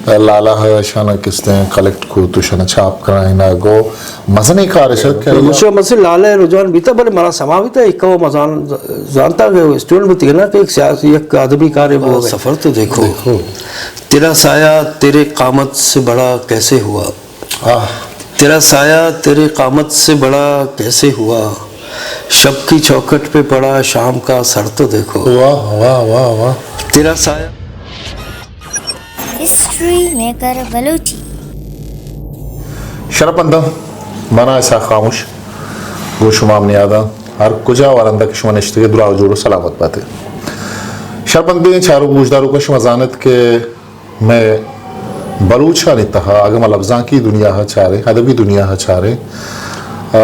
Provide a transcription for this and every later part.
لالا ءَ اشانا کستیں کلیکٹ کو تو اشانا چھاپ کرائینا گو مزنیں کارے شد کہ گوشو مسی لالا ءِ رجحان بیتا، بلے منا سما بیتا، ایک وہ مزان زانتا کہ اسٹوڈنٹ بیتی نا کہ ایک سیاسی، ایک ادبی کارے بو۔ سفر تو دیکھو، تیرا سایہ تیرے قامت سے بڑا کیسے ہوا؟ آہ۔ تیرا سایہ تیرے قامت سے بڑا کیسے ہوا؟ شب کی چوکھٹ پہ پڑا شام کا سر تو دیکھو۔ واہ، واہ، واہ، واہ۔ تیرا سایہ۔ ہسٹری میکر بلوچی۔ شرپنداں، منا اسحاق خاموش گوں شما منی یاداں، ہر کجا و ہر ہندا کہ شما نشتگے، دراہ جوڑ و سلامت باتے۔ شرپندیں چاروک گوشداروکاں، شما زانت کہ مئے بلوچانی تہا اگاں ما لبزانکی دنیا ءَ چاریں، ادبی دنیا ءَ چاریں، آ،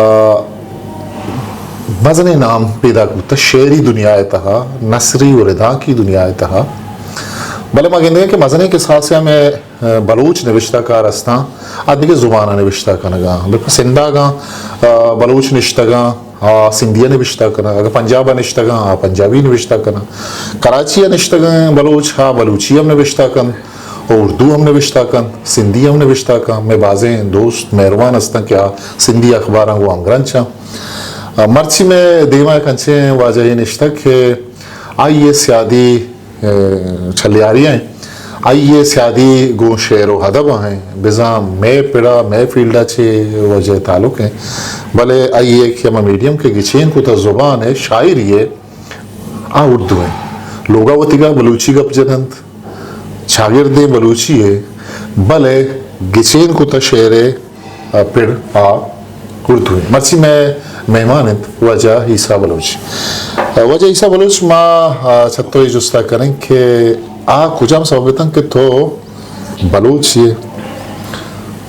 مزنیں نام پیداک بوتہ شعری دنیا ءِ تہا، نثری و ردانکی دنیا ءِ تہا۔ بلے ما گندگیں کہ مزنیں کساسے ہمے، آ، بلوچ نبشتہ کار استاں، آ دگہ زباناں نبشتہ کنگاں۔ بلکل سندھ ءَ گاں، آ، بلوچ نشتگاں، آ سندھی ءَ نبشتہ کناں، اگاں پنجاب ءَ نشتگاں، آ پنجابی نبشتہ کناں۔ کراچی ءَ نشتگیں بلوچ، آ بلوچی ہم نبشتہ کنت، و اردو ہم نبشتہ کنت، سندھی ہم نبشتہ کنت۔ مئے بازیں دوست مہروان ہستن کہ آ سندھی اخباراں گوں ہمگرنچ انت۔ آ، مرچی مئے دیما یک انچیں واجہے نشتگ کہ آئی ءِ سیادی چہ لیاری ءَ انت۔ آئی ءِ سیادی گوں شعر و ادب ءَ انت، بزاں مئے پڑ ءَ، مئے فیلڈ ءَ چہ واجہ ءِ تعلق انت، بلے آئی ءِ کہ ہما میڈیم کہ گچین کتہ زبان ءِ شاعری ءِ، آ اردو انت۔ لوگ ءَ وتیگا بلوچی گپ جننت، چاگردیں بلوچی ءِ، بلے گچین کتہ شعر ءِ پڑ آ اردو انت۔ مرچی مئے مہمان انت واجہ عیسیٰ بلوچ۔ واجہ عیسیٰ بلوچ، ما، آ، چہ تو اے جستا کنیں کہ آ کجام سبب اتنت کہ تو بلوچ ئے؟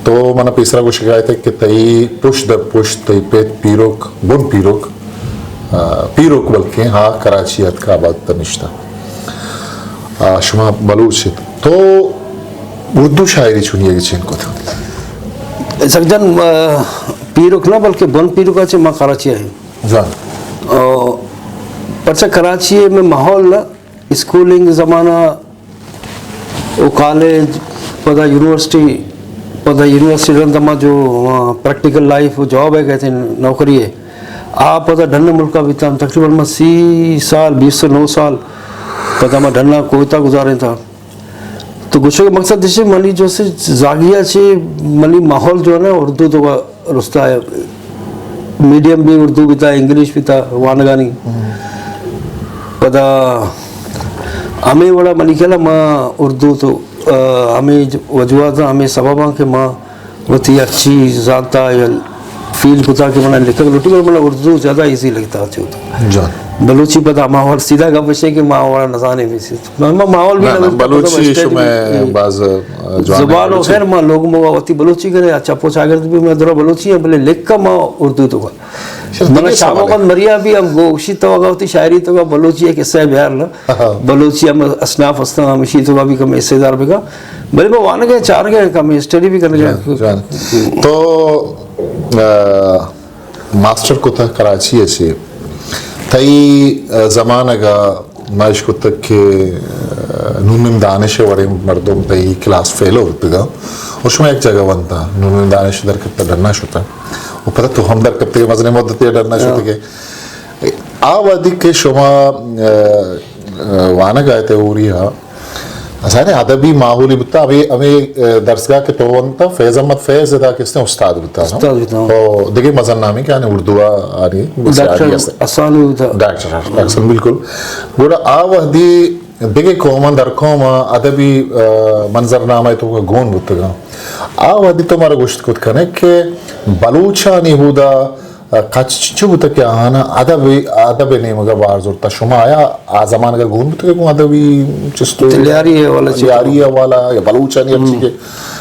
تو منا پیسرا گوشگا اتئے کہ تئی پشت در پشت، تئی پت پیرک، بن پیرک، آ، پیرک بلکیں، ہا کراچی اتکا آباد تہ نشتہ۔ آ، شما بلوچ ات۔ تو اردو شاعری چونی ءَ گچین کت؟ اسحاق جان، آ، پیرک نہ بلکہ بن پیرک ءَ چہ ما کراچی ءَ ایں۔ جان۔ آ، پرچہ کراچی ءِ مئے ماحول نہ، اسکولنگ زمانہ و کالج، پدا یونیورسٹی، پدا یونیورسٹی رند ما جو، آ، پریکٹیکل لائف و جاب ءَ گئے تھے نوکری ءَ۔ آ پدا ڈن ملک ءَ بیتاں، تقریباً ما سی سال، بیست و نو سال پدا ما ڈن ءَ کوئٹہ گزارینتاں۔ تو گوشگ ءِ مقصد ایش، منی جو سے زاگی ءَ چہ منی ماحول جو ہے نا، اردو تو رستا ہے، میڈیم بھی اردو بیتا، انگلش بیتا وانگانی۔ پدا ہمے وڑا منی خیال ءَ ما اردو تو، آ، ہمے وجوہات، ہمے سبب کہ ما وتی ہرچی زانتا یا فیل کتا کہ منا لکھگ لوٹی، بلے منا اردو زیادہ ایزی لگتا چوت۔ جان۔ بلوچی پدا ہما وڑ سیدھا گپ اش کہ ما وڑا نزانے بھی سی۔ ما ماحول بھی نہ، نہ، نہ، بلوچی شمئے باز، آ، جوان زبان و بلوچی۔ خیر ما لوگ ما وتی بلوچی کرے، اچھا پوچھ اگر بھی میں درا بلوچی ہیں، بلے لکھا ما اردو تو کا۔ شاہ منا دیگه شاہ سوال ہے۔ محمد مریا بھی ہم گوشی تو اگر وتی شاعری تو کا بلوچی ایک حصہ بیار نا۔ ہاں۔ بلوچی ہم اصناف ہستاں، ہمشی تو کا بھی کم حصے دار بگا۔ بلے ما وانگ ءَ چارگ ءَ کم اسٹڈی بھی کرنے جان، جان۔ تو، آ، ماسٹر کتہ کراچی ءَ چہ۔ تئی، آ، زمانگ ءَ ما اش کتگ کہ، آ، نون دانش ءِ وڑیں مردم تئی کلاس فیلو بوتگاں۔ و شما یک جاگہ ونتاں، نون دانش در کپتہ ڈنا شتہ۔ و پدا تو ہم در کپتگے، مزنیں مدتے ڈنا شتگے۔ آ وہدی کہ شما، آ، آ، وانگ ءَ اتئے ہوری ءَ، ظاہر ہے ادبی ماحولے بوتا، ہمے، ہمے، آ، درسگاہ کہ تو ونتا، فیض احمد فیض ادا کستیں استاد بوتا، نا؟ استاد بوتا، ہاں۔ او دگہ مزن نامی کہ آنے اردو آ، آنی بسیاری ڈاکٹر است۔ احسان بوتا۔ ڈاکٹر احسان، بالکل۔ گڑا آ وہدی دگہ قوماں در قوم ادبی، آ، منظرنامہ تو گون بوتگاں۔ آ وہدی تو مارا گوشت کت کنے کہ بلوچانی ہودا کچ چنچو بوتگ کہ آہانا ادب، ادب نیمگا بار زرتا۔ شما آیا آ زمانگا گون بوتگ گوں ادبی چست و لیاری حوالہ چی؟ لیاری حوالہ یا بلوچانی ہم چی کہ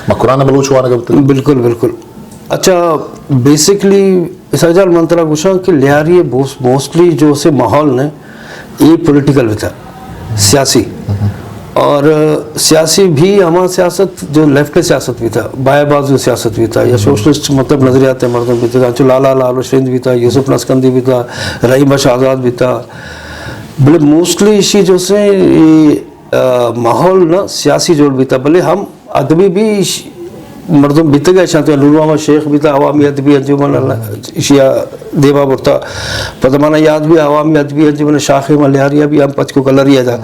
مکران بلوچ وانگا بوتگ؟ بالکل، بالکل۔ اچھا، بیسکلی اسحاق جان من ترا گوشاں کہ لیاری بوس-، موسٹلی جو سے ماحول نے، یہ پولیٹیکل بوتا، سیاسی۔ اور سیاسی بھی ہما سیاست جو لیفٹ سیاست بوتا، بائیں بازو سیاست بوتا، یا سوشلسٹ مطلب نظریات مردم بوتا، جو لالا لالوشند بوتا، یوسف نسکندی بوتا، رحیم بخش آزاد بوتا۔ بلے موسٹلی اسی جو سے یہ، آ، ماحول نا سیاسی جوڑ بوتا، بلے ہم ادبی بھی ش-، مردم بیتگ ء، شانتو نور محمد شیخ بیتا، عوامی ادبی انجمن، اللہ اشیا دیما برتا۔ پدا منا یاد بھی عوامی ادبی انجمن شاخی ما لیاریا بھی ہم پچ کو کلری ادا۔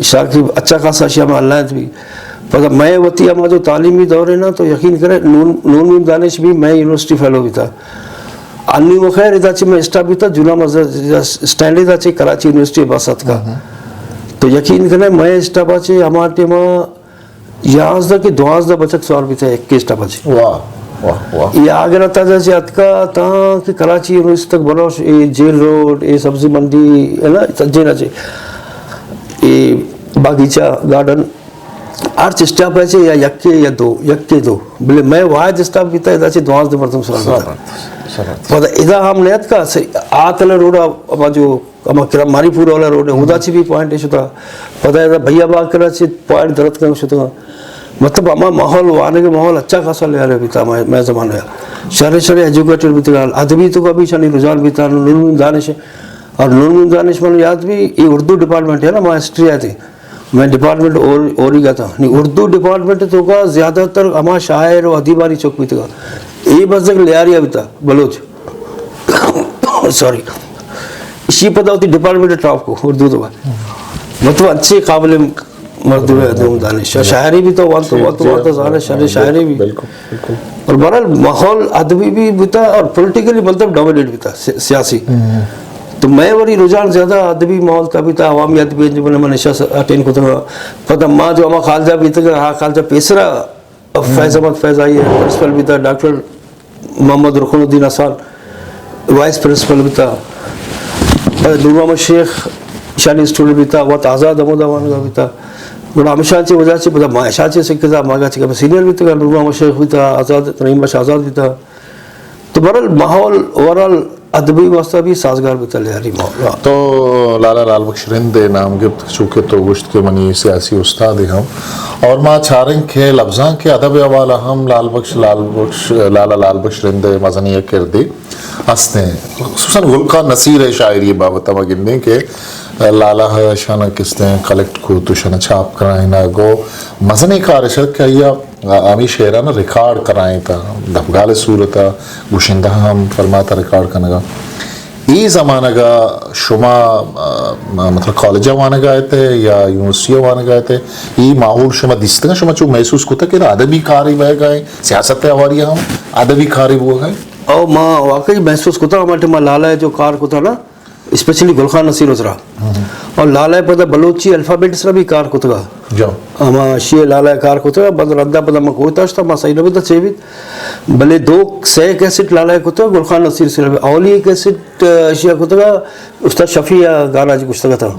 شاخی اچھا خاصا اشیا ما اللہ بھی۔ پدا میں وتی ہما جو تعلیمی دور ہے نا، تو یقین کرے نون، نون میم دانش بھی میں یونیورسٹی فیلو بیتا۔ انی و خیر ادا چہ میں اسٹاپ بیتا، جونا مزہ اسٹینڈ ادا چہ کراچی یونیورسٹی بس اتکا۔ تو یقین کرے میں اسٹاپ چہ ہما ٹائما یازدہ کہ دوازدہ بچک سوار بیتہ ایک اسٹاپ چہ۔ واہ، واہ، واہ۔ یہ آگرہ تا جیسے اتکا تا کہ کراچی یونیورسٹی تک بلوش، اے جیل روڈ، اے سبزی منڈی، ہے نا، سجے نہ چے۔ اے باغیچہ گارڈن، ہر اسٹاپ ہے چے یا یکے یا دو، یکے دو۔ بلے میں واحد اسٹاپ بیتا ادا چے دوازدہ مردم سوار بیتا۔ زبردست، زبردست۔ پدا ادا ہم نیت کا سے آتل روڈا، اما جو اما کرا ماری پور والا روڈ ہے، ادا چی بھی پوائنٹ شتا۔ پدا ادا بھیا باغ کرا چی پوائنٹ درت کن شتا۔ مطلب، اما ماحول، وانگ ماحول اچھا خاصا لے آ رہے بیتا، میں، میں زمانہ ہے۔ شرے شرے ایجوکیٹڈ بیتا، ادبی تو کبھی شانی رجحان بیتا، نون میم دانش ہے۔ اور نون میم دانش من یاد بھی، یہ اردو ڈپارٹمنٹ ہے نا، میں ہسٹری آتی۔ میں ڈپارٹمنٹ اور، اور ہی گا تھا۔ نہیں، اردو ڈپارٹمنٹ تو کا زیادہ تر اما شاعر و ادیبانی چک بیتا۔ یہ بس ایک لیاریا بیتا، بلوچ۔ سوری، اشی پدا ہوتی ڈپارٹمنٹ ٹاپ کو اردو تو۔ مطلب، اچھے قابل مردم ہے، دوم دانش۔ شاعری بھی تو وانت، وانت، وانت زانے، شاعری، شاعری بھی۔ بالکل، بالکل۔ اور بہرحال ماحول ادبی بھی بیتا اور پولیٹیکلی مطلب ڈومینیٹ بیتا، سی-، سیاسی۔ تو میں وری رجحان زیادہ ادبی ماحول تا بیتا، عوامی ادبی انجمن من نشست اٹینڈ کتا۔ پدا ما جو ہما خالجہ بیتا، ہاں، خالجہ پیسرا فیض احمد فیض آئی ہے، پرنسپل بیتا، ڈاکٹر محمد رکن الدین حسان وائس پرنسپل بیتا، نور محمد شیخ شانی اسٹوڈنٹ بیتا، وت آزاد ہمودا وانگا بیتا۔ گڑا ہمیشاں چی وجہ چی پدا ما اشاں چی سکھتا، ماگا چی کہ سینئر بیتا، نور محمد شیخ بیتا، آزاد، رحیم بخش آزاد بیتا۔ تو بہرحال ماحول اوورآل ادبی واسطہ بھی سازگار بیتا، لیاری ماحول۔ تو لالا لال بخش رند ء نام گپت، چونکہ تو گوشت کہ منی سیاسی استاد ہم، اور ما چاریں کہ لبزانک ء ادب ء حوالہ ہم لال بخش، لال بخش، لالا لال بخش رند ء مزنیں یک کردے است ہیں۔ خصوصاً گل خان نصیر ء شاعری بابت ما گندیں کہ لالا ء شان کستیں کلیکٹ کو تو شان چھاپ کرائنا گو مزنیں کارش کہ آئی ء ہمے شعراں ریکارڈ کرائینتا، دپگال صورتا، گشندہ ہم فرماتا ریکارڈ کنگا۔ اے زمانگا شما، آ، مطلب کالج وانگا ات یا یونیورسٹی وانگا ات، اے ماحول شما دیستگا، شما چو محسوس کتا کہ ادبی کاری بہگا ہے، سیاست ہواری ہم ادبی کاری بوگا ہے؟ او ما واقعی محسوس کتا، ہما ٹائم لالا جو کار کتا نا، اسپیشلی گل خان نصیر ء سرا۔ اور لالا ء پدا بلوچی الفابیٹ سرا بھی کار کتگا۔ جا۔ ہما شی لالا ء کار کتگا، بند رندا پدا ما کوئٹہ اشتا، ما صحیح نہ بیتا چے بیت۔ بلے دو سہ کیسٹ لالا ء کتگا، گل خان نصیر سرا بھی۔ اولی کیسٹ، آ، شی ء کتگا، استاد شفیع ء گانا جی گشتگا تھا۔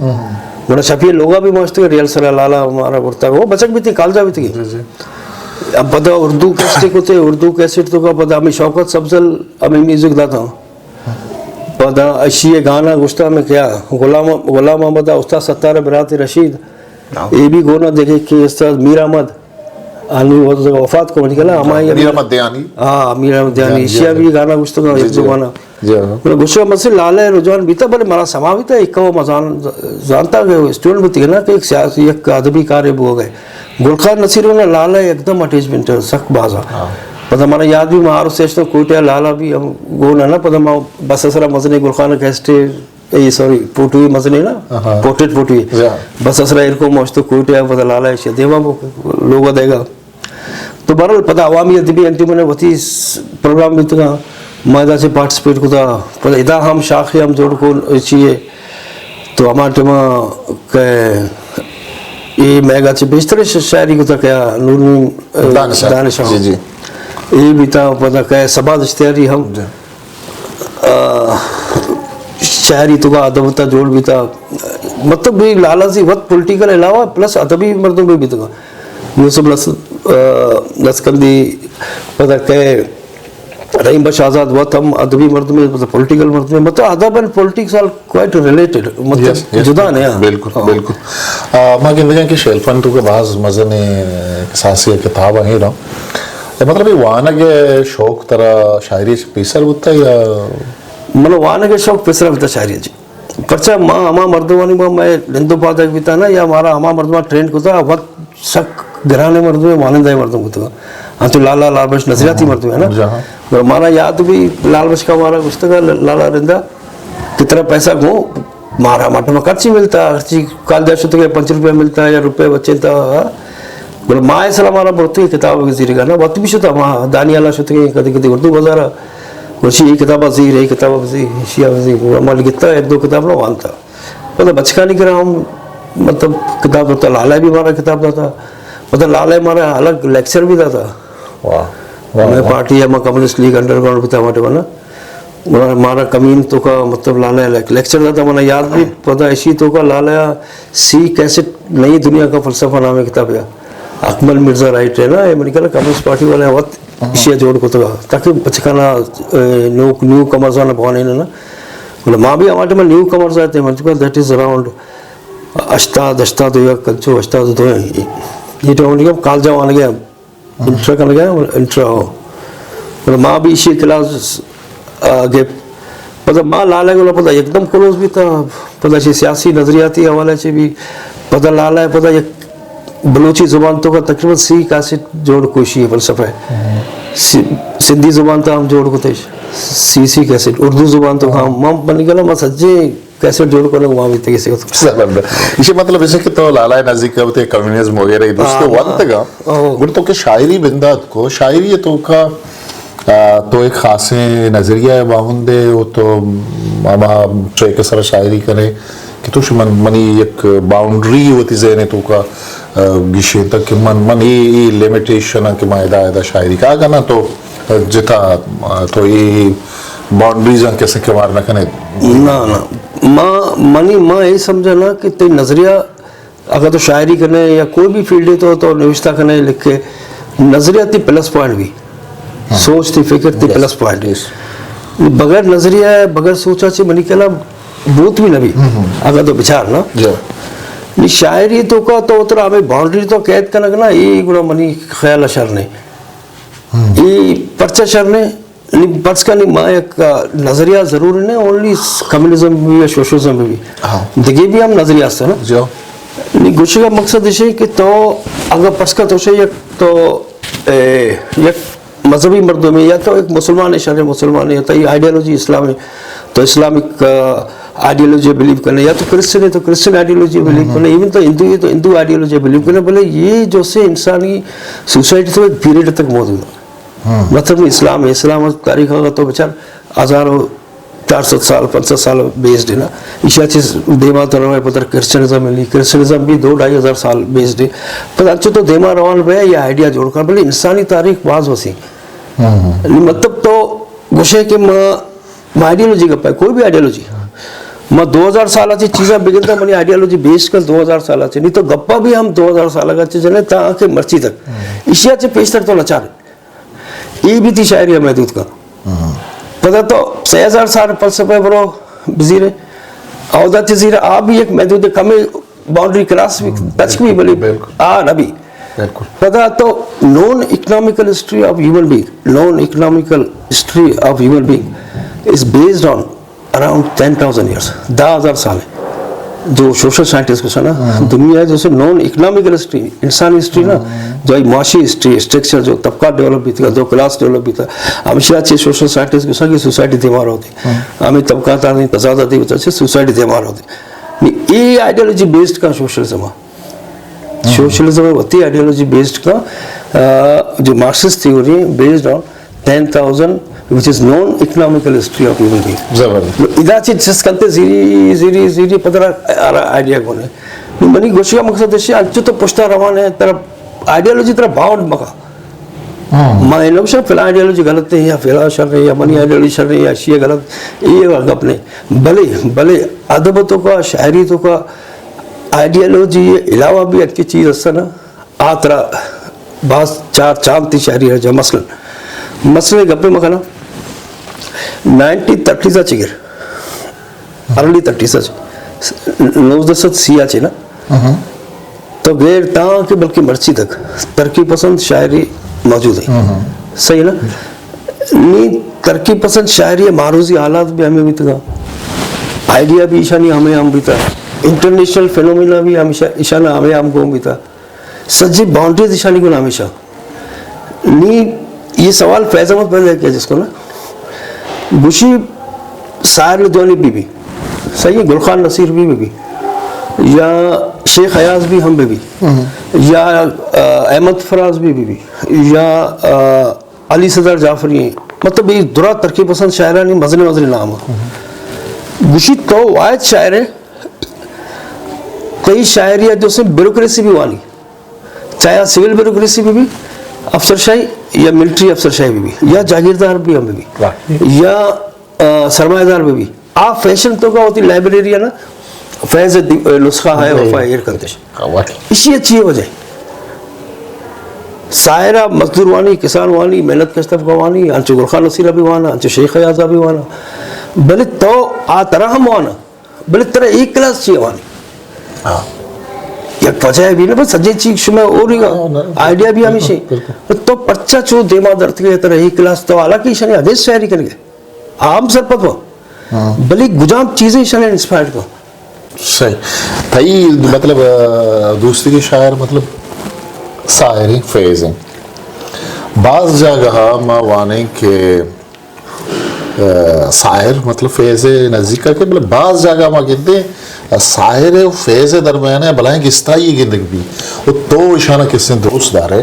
گڑا شفیع لوگا بھی ما اشتگا، ریل سرا لالا ہمارا برتا۔ وہ بچک بھی تھی، کالجا بھی تھی۔ جی، جی۔ اب پدا اردو کیسٹ کتے، اردو کیسٹ تو کا پدا ہمیں شوکت سبزل ہمیں میوزک داتا۔ پدا اشی ء گانا گشتا میں کیا، غلام، غلام محمد ء استاد ستار برات رشید، ہاں۔ اے بھی گونا دیکھے کہ استاد میر احمد، آنی وفات کو مجھے کلا، ہمائی میر احمد دیانی۔ ہاں، میر احمد دیانی، دیانی، اشی ء جی، بھی جی۔ گانا گشتا، جی، ایک دو جی۔ گانا۔ جی، ہاں۔ گڑا گشو مسئلہ لالہ رجحان بیتا، بلے مارا سما بیتا، ایک وہ مزان زانتا کہ اسٹوڈنٹ بیتی نا کہ ایک سیاسی، ایک ادبی کارے بو گئے۔ گل خان نصیر ء لالا ء یکدم اٹیچمنٹ ء سک باز ء۔ ہاں۔ پدا منا یاد بھی، ما آر او سیشن کوئٹہ ء لالا بھی ہم گون ء نا، پدا ما بس ء سرا مزنیں گل خان ء کیسٹے، اے سوری، فوٹوی مزنیں نا، ہاں۔ پورٹریٹ فوٹوی۔ یا۔ بس ء سرا ایر کو، ما اشتو کوئٹہ ء، پدا لالا ء ایشی ء دیما بو، لوگ ء دیگا۔ تو بہرحال پدا عوامی ادبی انجمن ء وتی س-، پروگرام بیتگا، ما ادا چہ پارٹیسپیٹ کتا، پدا ادا ہم شاخے ہم جوڑ کو چیے۔ تو ہما ٹائما کہ اے میگا چہ بیشتر ش-، شاعری کتا کہ نور میم، اے، دانش۔ دانش ہم۔ جی، جی۔ اے بیتا پدا کہ صبا دشتیاری ہم۔ جی۔ آ، شاعری تو کا ادب تا جوڑ بیتا۔ مطلب بھی لالا سی وقت پولیٹیکل علاوہ پلس ادبی مردم بھی بیتگا۔ یوسف لس-، آ، لسکندی پدا کہ رحیم بخش آزاد وت ہم ادبی مردمے، مطلب پولیٹیکل مردمے، مطلب ادب اینڈ پولیٹکس آر کوائٹ ریلیٹڈ، مطلب یس، یس، جدا نہ آں۔ بالکل، ہاں۔ بالکل۔ آ، ما گندگاں کہ شیلفن تو کہ باز مزنیں کساسے کتاب ہیں نا۔ مطلب یہ وانگ شوق ترا شاعری چہ پیسر بوتا یا؟ من وانگ شوق پیسر بوتا شاعری چہ۔ پرچا ما ہما مردمانی ما، میں نندو پادگ بیتا نا، یا مارا ہما مردمان ٹرینڈ کتا، وقت سک گرانیں مردمے، وانندہ مردم بوتگ۔ انچو لالا لال بخش نظریاتی مردمے نا۔ جی ہاں۔ گڑا مارا یاد بھی لال بخش کا مارا گوشتگ لالا رندا کہ ترا پیسہ گوں مارا مٹ میں خرچی ملتا، ہرچی کالجا شتگے پنچ روپے ملتا یا روپے بچینتا۔ گڑا ما اصلا مارا برتی کتاب زیرگا نا، وقت بھی شتا ما دانیالا شتگے کدی کدی اردو بازارا۔ گڑا شی یہ کتاب زیر، یہ کتاب زیر، شیا زیر۔ گڑا ما لکھتا ایک دو کتاب نہ وانتا۔ پدا بچکانی کرا ہم مطلب کتاب داتا، لالا بھی مارا کتاب داتا۔ پدا لالا مارا الگ لیکچر بھی داتا۔ واہ، واہ، میں واہ۔ پارٹی ہے، میں کمیونسٹ لیگ انڈر گراؤنڈ بھی تھا ہمارے والا۔ مارا، مارا کمین تو کا مطلب لالا لیک-، لیکچر داتا، منا یاد بھی پدا اسی تو کا لالا سی کیسٹ نئی دنیا کا فلسفہ نام ہے کتاب ہے۔ اکمل مرزا رائٹ ہے نا، یہ من کہنا کمیونسٹ پارٹی والے وقت ہاں۔ ایشی جوڑ کتگا، تاکہ بچکانا، اے، نوک، نیو کمرزانا بوانین نا۔ گڑا ما بھی ہما ٹائم نیو کمرز آتے، من چکا that is around ہشتاد، ہشتاد و یک، کنچو ہشتاد و دو ہیں۔ یہ ٹائم کالجا وانگے، انٹرا کنگے، انٹرا ہو۔ گڑا ما بھی ایشی کلاس، آ، گپ۔ پدا ما لالا گڑا پدا یکدم کلوز بھی تھا، پدا چی سیاسی نظریاتی حوالے سے بھی، پدا لالا پدا یک بلوچی زبان تو کا تقریباً سی کیسٹ جوڑ کوشی ہے فلسفہ ہے۔ سی-، سندھی زبان تا ہم جوڑ کتش، سی سی کیسٹ، اردو زبان تو کا ہم، ہم بنی گلا، ما سجے کیسٹ جوڑ کرنے کو وہاں بھی تگی سے۔ زبردست۔ اسی مطلب اسے کہ تو لالا نزدیک ہوتے کمیونزم وغیرہ یہ دوسرے ہاں، ون تگا۔ ہاں۔ گڑ تو کہ شاعری بندات کو، شاعری تو کا آ، تو ایک خاصیں نظریہ ء باہند ئے و تو ہما ٹریک ء سرا شاعری کنے کہ تو شی من، منی یک باؤنڈری وتی ذہن ء توکا، آ، گیشینتگ کہ من، من اے، اے لمیٹیشن آں کہ ما ادا، ادا شاعری کا، اگاں نہ تو جتا، آ، تو اے باؤنڈریز آں کسے کمار نہ کنے۔ نہ، نہ۔ ما، منی، ما اے سمجھا نا کہ تئی نظریہ اگاں تو شاعری کنے یا کوئی بھی فیلڈ ہے تو، تو نوشتہ کنے لکھے، نظریہ تی پلس پوائنٹ بھی، ہاں۔ سوچ تی فکر تی یس، پلس پوائنٹ۔ یس۔ بغیر نظریہ، بغیر سوچا چے منی کلا بوت بھی نہ بھی، ہم، ہم۔ اگاں تو بچار نا۔ جی۔ نی شاعری تو کا تو اترا ہمیں باؤنڈری تو قید کنگ نا، یہ گڑا منی خیال شر نہیں۔ ہم۔ یہ پرچہ شر نہیں، نی پرس کا نی ما یک، آ، نظریہ ضرور نہ، اونلی کمیونزم بھی یا سوشلزم بھی۔ ہاں۔ دگے بھی ہم نظریہ است نا۔ جو۔ نی گوشگ کا مقصد اش کہ تو اگر پرس کا تو شے یک تو، اے، یک مذہبی مردم ہے یا تو ایک مسلمان ہے، شر مسلمان ہے، تو یہ آئیڈیالوجی اسلام ہے، تو اسلامک، آ، آئیڈیالوجی بلیو کرنے، یا تو کرسچن ہے تو کرسچن آئیڈیالوجی بلیو کرنے، ایون تو ہندو ہے تو ہندو آئیڈیالوجی بلیو کرنے، بلے یہ جو سے انسانی سوسائٹی تو ایک پیریڈ تک موجود ہے۔ ہاں۔ مطلب اسلام ہے، اسلام تاریخ اگر تو بچار ہزار و چار سد سال، پنچ سد سال بیسڈ ہے نا۔ ایشی ء چہ دیما تو روئے پتر کرسچنزم ملی، کرسچنزم بھی دو ڈھائی ہزار سال بیسڈ ہے۔ پتہ انچو تو دیما روان بے یا آئیڈیا جوڑ کر، بلے انسانی تاریخ باز وسیع۔ ہاں۔ مطلب تو گوشے کہ ما، ما آئیڈیالوجی گپا، کوئی بھی آئیڈیالوجی۔ ما دو ہزار سال چی چیزاں بگنداں، منی آئیڈیالوجی بیسڈ کن دو ہزار سال چی، نہیں تو گپا بھی ہم دو ہزار سال کا چی جنے تاکہ مرچی تک۔ ہاں۔ ایشی ء چہ پیشتر تو نچار۔ اے بھی تی شاعری ء محدود کن۔ ہاں۔ پدا تو سے ہزار سال فلسفہ برو بزیرے۔ اودا چہ زیر آ بھی یک محدود کمیں باؤنڈری کراس بھی، ہم، ٹچ بھی بلے بالکل۔ آ نہ بھی۔ بالکل۔ پدا تو نون اکنامیکل ہسٹری آف ہیومن بینگ، نون اکنامیکل ہسٹری آف ہیومن بینگ از بیسڈ آن اراؤنڈ ٹین تھاؤزنڈ ایئرز، دہ ہزار سال ہے۔ جو سوشل سائنٹسٹ کو سنا، ہاں۔ دنیا ہے جیسے نون اکنامیکل ہسٹری، انسانی ہسٹری نا، ہاں۔ جو ہے معاشی ہسٹری، اسٹرکچر، جو طبقات ڈیولپ بھی تھا، جو کلاس ڈیولپ بھی تھا، ہمیشہ اچھے سوشل سائنٹسٹ کو سنا کہ سوسائٹی دیوار ہوتی۔ ہاں۔ ہمیں طبقات آتے، تضاد آتے، بچہ اچھے سوسائٹی دیوار ہوتی۔ نہیں، یہ آئیڈیالوجی بیسڈ کا سوشلزم ہے۔ ہاں۔ سوشلزم ہے، وتی آئیڈیالوجی بیسڈ کا، آ، جو مارکسسٹ تھیوری ہے، بیسڈ آن ٹین تھاؤزنڈ، which is known economical history of human being۔ زبردست۔ ادا چہ چست کنتے زیری، زیری، زیری پدرا آرا آئیڈیا گونے۔ نو منی گوشگا مقصد ہے، انچو تو پشتا روان ہے، ترا آئیڈیالوجی ترا باؤنڈ مکا۔ ہاں۔ ما اینو گوشاں فلاں آئیڈیالوجی غلط ہے یا فلاں شر ہے یا منی آئیڈیالوجی شر ہے یا شی غلط، یہ گپ نہیں۔ بلے، بلے ادب تو کا، شاعری تو کا، آئیڈیالوجی علاوہ بھی اچھی چیز است نا۔ آ ترا باز چار چاند تی شاعری ہے جا مثلاً، مثلاً گپے مکنا نائنٹین تھرٹیز چگر، ارلی تھرٹیز، نوزدہ سد سی آ چے نا، ہاں۔ تو غیر تاں کہ بلکہ مرچی تک ترقی پسند شاعری موجود ہے۔ ہاں۔ صحیح نا؟ نی ترقی پسند شاعری معروضی حالات بھی ہمیں بیتگا، آئیڈیا بھی ایشانی ہمیں ہم بیتا، انٹرنیشنل فینومینا بھی ہمیشہ ایشانا ہمیں ہم گون بیتا۔ سجی باؤنڈری دشانی کو نامیشا۔ نی یہ سوال فیض احمد پیدا کیا جس کو نا، گوشی ساحر لدھیانوی بی بی، صحیح ہے، گل خان نصیر بی بی، یا شیخ ایاز بھی ہم بی بی، یا، آ، احمد فراز بی بی، یا، آ، علی صدر جعفری ہیں۔ مطلب، یہ درا ترقی پسند شاعرانی مزن مزن نام ہے۔ گوشی تو واحد شاعر ہے، کئی شاعری ہے جو سے بیوروکریسی بھی وانی، چاہے سول بیوروکریسی بھی، بھی افسر شاہی یا ملٹری افسر شاہی بھی، بھی یا جاگیردار بھی ہم بھی، بھی واہ۔ یا، آ، سرمایہ دار بھی، بھی۔ آ فیشن تو کا ہوتی لائبریری ہے نا، فیض دی-، نسخہ ہے، وفا ایر کرتے۔ ہاں، واقعی۔ اسی اچھی وجہ ہے۔ ساحرہ مزدور وانی، کسان وانی، محنت کش طبقہ وانی، انچو گل خان نصیر بھی وانا، انچو شیخ ایاز بھی وانا۔ بلے تو آ طرح ہم وانا، بلے ترا اے کلاس چی وانی؟ ہاں۔ یک وجہ ہے بھی نا، بس سجے چیز شما اور ہی ہاں، نہ۔ آئیڈیا بھی ہمیشہ۔ بالکل۔ تو پرچا چو دیما درد کے ترا اے کلاس تو حالانکہ شنی حدیث شاعری کر گئے۔ عام سرپد ہوا۔ ہاں۔ بلے گجام چیزیں شنی انسپائر کو۔ صحیح۔ تئی مطلب، آ، دوستی کے شاعر مطلب ساحر ہیں، فیض ہیں۔ بعض جاگہ ما وانیں کہ، آ، ساحر مطلب فیض نزدیک کے، بلے بعض جاگہ ما گندے، آ، ساحر و فیض درمیان ہے، بلائیں گستائی گندگ بھی۔ و تو اشانہ کسیں دوست دارے،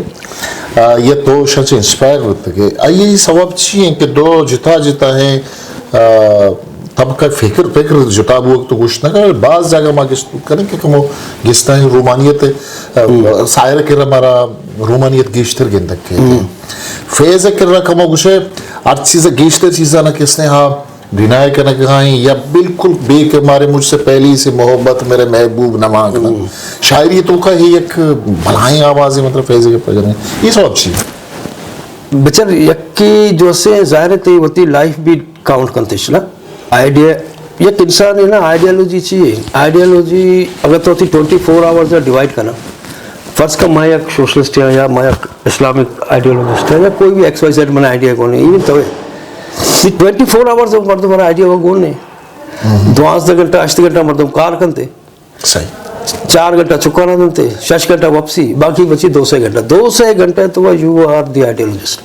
آ، یا تو اشان چہ انسپائر بوتگے۔ آئی سبب چی ہیں کہ دو جتا جتا ہیں، آ، طبقہ فکر، فکر جتا بوگ تو گوشت نہ کرے، بعض جاگہ ما گشت کریں کہ کمو گستاں رومانیت، آ، ساحر کرا مارا رومانیت گیشتر گندگ کے۔ فیض کرا کمو گوشے، ہر چیز گیشتر چیزاں نہ کستے ہاں ڈینائی کنگ ہیں یا بالکل بے کہ مارے مجھ سے پہلی سے محبت میرے محبوب نہ مانگنا۔ شاعری تو کا ہی ایک بلائیں آواز ہے، مطلب فیض کے پجنے۔ یہ سب اچھی۔ بچر یکی جو سے ظاہر ہے تی وتی لائف بھی کاؤنٹ کنتش نا۔ آئیڈیا، یک انسان ہے نا، آئیڈیالوجی چی ہے؟ آئیڈیالوجی اگر تو تی ٹوئنٹی فور آورز ڈیوائڈ کرنا، فرض کر میں یک سوشلسٹ ہاں یا میں یک اسلامک آئیڈیالوجسٹ ہاں یا کوئی بھی ایکس وائی زیڈ من آئیڈیا کو نہیں، ایون تو تی ٹوئنٹی فور آورز مردم ہر آئیڈیا کو گون نہیں۔ دوازدہ گھنٹہ، ہشت گھنٹہ مردم کار کنتے۔ صحیح۔ چار گھنٹہ چکانا دنتے، شش گھنٹہ واپسی، باقی بچی دو سے گھنٹہ۔ دو سے گھنٹہ تو you are the ideologist۔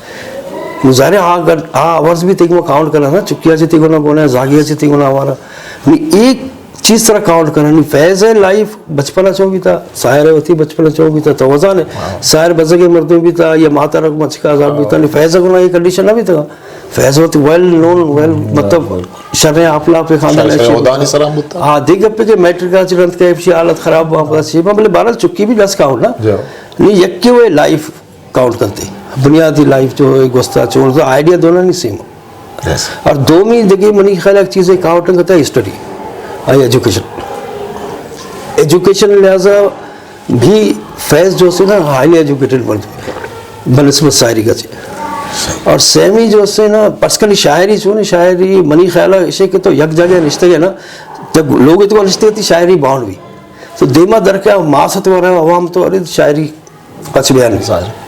نو ظاہر ہے آ گھنٹ-، آ آورز بھی تیگو کاؤنٹ کرنا نا، چکیا چی تیگو نہ گونا، زاگیا چی تیگو نہ ہمارا۔ نی ایک چیز طرح کاؤنٹ کرنا، نی فیض ہے لائف بچپنا چون بھی تھا، ساحر ہے وتی بچپنا چون بھی تھا، تو وزان ہے۔ ساحر بزگے مردم بھی تھا، یا ماتا رکھ مچکا عذاب بھی تھا، نی فیض کو نا یہ کنڈیشن نہ بھی تھا۔ فیض وت ویل نون، ویل، مطلب، شریں آپ لاپ خاندان شریں ہے، شریں شی ودانی سرا بوتا۔ ہاں، دیگہ پہ کہ میٹرک آ چی رند کہ ایپشی حالت خراب ہوا، پدا شی، بلے بہرحال چکی بھی دس کاؤنٹ نا۔ جی۔ نی یکی وہ لائف کاؤنٹ کرتے۔ بنیادی لائف جو ہے گوستا چون تو آئیڈیا دونوں نہیں سیم۔ یس۔ اور دومی دیگہ منی خیال ایک چیز ہے کاؤنٹ کرتا ہے اسٹڈی، آئی ایجوکیشن۔ ایجوکیشن لحاظہ بھی فیض جو سے نا ہائیلی ایجوکیٹڈ مردم بنسبت ساحری کا چے۔ اور سیمی جو سے نا پرسنلی شاعری چون، شاعری منی خیال ہے اسے کہ تو یک جگہ نشتے گئے نا، جب لوگ تو نشتے تھی شاعری باؤنڈ بھی تو دیما در کیا ماست ہو رہا ہے عوام تو ارے شاعری پچ بیان۔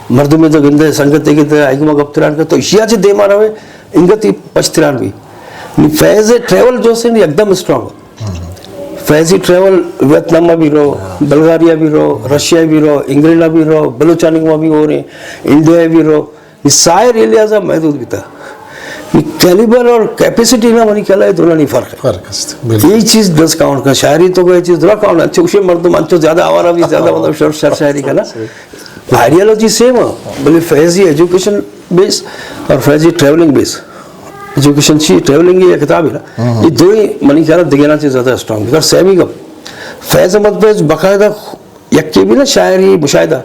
مردم تو گندے سنگت گندے آئی ما گپتران کا تو اشیا چے دیما رہے انگت ہی پچتران بھی۔ نی فیض ٹریول جو سے نا یکدم اسٹرانگ۔ فیضی ٹریول ویتنام بھی رو، بلغاریا بھی رو، رشیا بھی رو، انگلینڈ بھی رو، بلوچانی ما بھی ہو رہے، انڈیا بھی رو، یہ سارے لحاظہ محدود بھی تھا۔ یہ کیلیبر اور کیپیسٹی نا منی خیال ہے دونوں نہیں فرق ہے۔ فرق است، بالکل۔ یہ چیز دس کاؤنٹ کا شاعری تو کوئی چیز درا کاؤنٹ ہے، انچو مردم انچو زیادہ آوارہ بھی زیادہ مطلب شر، شر شاعری کا نا۔ آئیڈیالوجی سیم ہے، بلے فیضی ایجوکیشن بیس اور فیضی ٹریولنگ بیس۔ ایجوکیشن چی ٹریولنگ یہ کتاب ہے نا، یہ دو ہی منی خیال ہے دگہ نا چیز زیادہ اسٹرانگ ہے۔ اور سیمی کا فیض احمد فیض باقاعدہ یکی بھی نا شاعری مشاہدہ،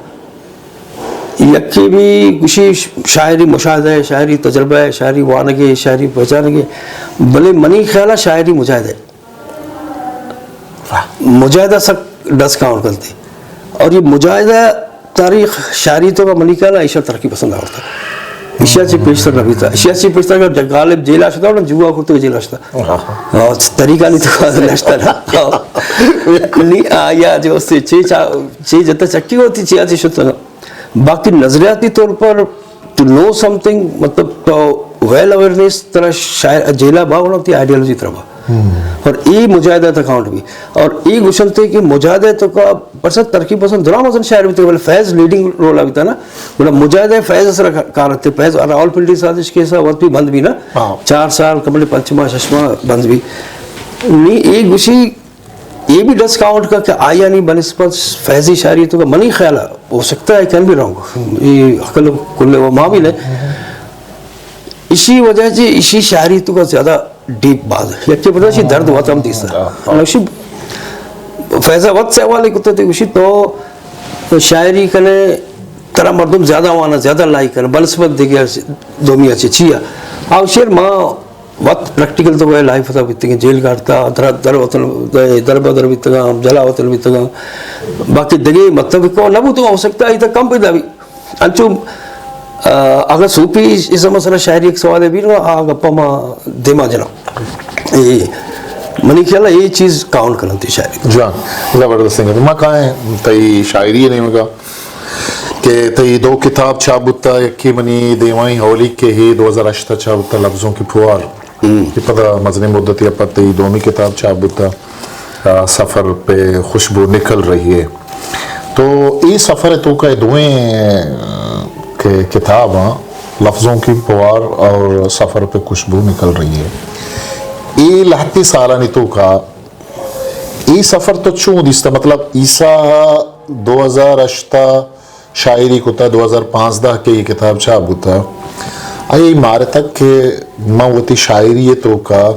یکی بھی کسی شاعری مشاہدہ ہے، شاعری تجربہ ہے، شاعری وانگے، شاعری پہچانگے، بلے منی خیال ہے شاعری مجاہدہ ہے۔ مجاہدہ سک ڈس کاؤنٹ کرتے۔ اور یہ مجاہدہ تاریخ شاعری تو کا منی خیال ہے ایشا ترقی پسند آورتا۔ ایشا چی پیشتر نہ بیتا۔ ایشا چی پیشتر اگر غالب جیلا شتا اور جوا کرتے جیلا شتا۔ ہاں، طریقہ نہیں تو نشتا نا۔ نہیں، آ، یا جو سے چی چا-، چی جتا چکی ہوتی، چی آتی شتا نا۔ باقی نظریاتی طور پر to know something، مطلب، تو ویل اویئرنیس طرح شاعر جیلا با ہونا ہوتی آئیڈیالوجی طرح با۔ اور اے مجاہدہ تک کاؤنٹ بی۔ اور اے گوشنتے کہ مجاہدہ تو کا پرسد ترقی پسند درا مزن شاعر بیتے، بلے فیض لیڈنگ رول بیتا نا، بلے مجاہدہ فیض سرا کار تے، فیض راولپنڈی سازش کیسا وقت بھی بند بی نا، چار سال کمپلیٹ، پنچ ماہ شش ماہ بند بی۔ نی اے گوشی، اے بھی ڈسکاؤنٹ کا کہ آیانی بنسبت فیضی شاعری تو کا منی خیال ہے، ہو سکتا ہے، کین بی رانگ، اے عقل کل و ما بھی نہیں۔ اسی وجہ سے اسی شاعری تو کا زیادہ ڈیپ باز ہے۔ یکی پتہ چی درد وطن دیسا۔ نقشی فیض وت سے حوالے کتے تے گوشی تو شاعری کنے ترا مردم زیادہ وانا، زیادہ لائک کنے، بنسبت دیگه دومی اچھے چیا۔ آو شعر ما وت پریکٹیکل تو لائف تا بیتگیں، جیل گارتا، در، در وطن، در بدر بیتگاں، جلا وطن بیتگاں۔ باقی دگے مطلب کو نہ بوتگاں، ہو سکتا ہے تا کم پیدا بھی۔ انچو، آ، اگر صوفی اس مسئلہ شاعری ایک سوال ہے بھی نا، آ گپا ما دیما جنا۔ اے، منی خیال ہے یہ چیز کاؤنٹ کرنتی شاعری۔ جان، زبردست ہے۔ ما کہیں تئی شاعری ہے نہیں مگا کہ تئی دو کتاب چھاپ بوتا، یکی منی دیوائیں ہولی کے ہی دو ہزار ہشت چھاپ بوتا، لفظوں کی پھوار۔ کہ پدا مزنیں مدتی ء پد تئی دومی کتاب چھاپ بوتا، آ، سفر پہ خوشبو نکل رہی ہے۔ تو اے سفر ء توکا اے دوئیں، آ، کہ کتاب آں، لفظوں کی پوار اور سفر پہ خوشبو نکل رہی ہے۔ اے لہتے سالانی توکا اے سفر تو چون دیستا؟ مطلب، عیسیٰ دو ہزار ہشت شاعری کتا، دو ہزار پانزدہ کہ یہ کتاب چھاپ بوتا، آئی مارتگ کہ من وتی شاعری توکا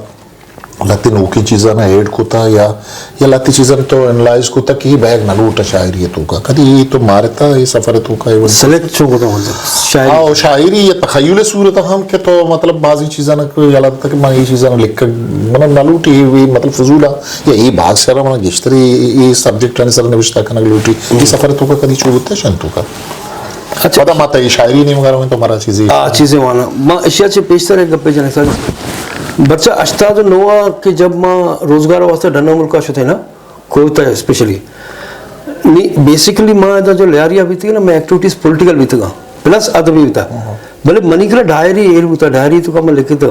لہتے نوکیں چیزاں ایڈ کتا یا، یا لہتے چیزاں تو انالائز کتا کہ یہ بیگ نہ لوٹا شاعری توکا۔ کدی یہ تو مارتا یہ سفر توکا یہ سلیکٹ چو کتا مطلب شاعری؟ ہاں، شاعری یا تخیل صورت ہم کہ تو مطلب بعضی چیزاں کو یلا تک من یہ چیزاں لکھ، من نہ لوٹی یہ مطلب فضول آ، یا یہ باز سر من گشتری یہ سبجیکٹ آنی سر نوشتہ کنگ لوٹی۔ یہ سفر توکا کدی چو بوتا شن توکا؟ اچھا۔ پدا ما تئی شاعری نیمگا رویں تو مرا چیزی آ، چیزیں وانا۔ ما اشیا چہ پیشتر ایک گپے جنگ سر۔ بچہ ہشتاد و نو کہ جب ما روزگار واسطے ڈنو ملکا شتے نا، کوئٹہ اسپیشلی۔ نی بیسیکلی ما ادا جو لیاریا بیتی نا، میں ایکٹیویٹیز پولیٹیکل بیتگا، پلس ادبی بیتا۔ بلے منی کلا ڈائری ایل بوتا، ڈائری توکا من لکھتا۔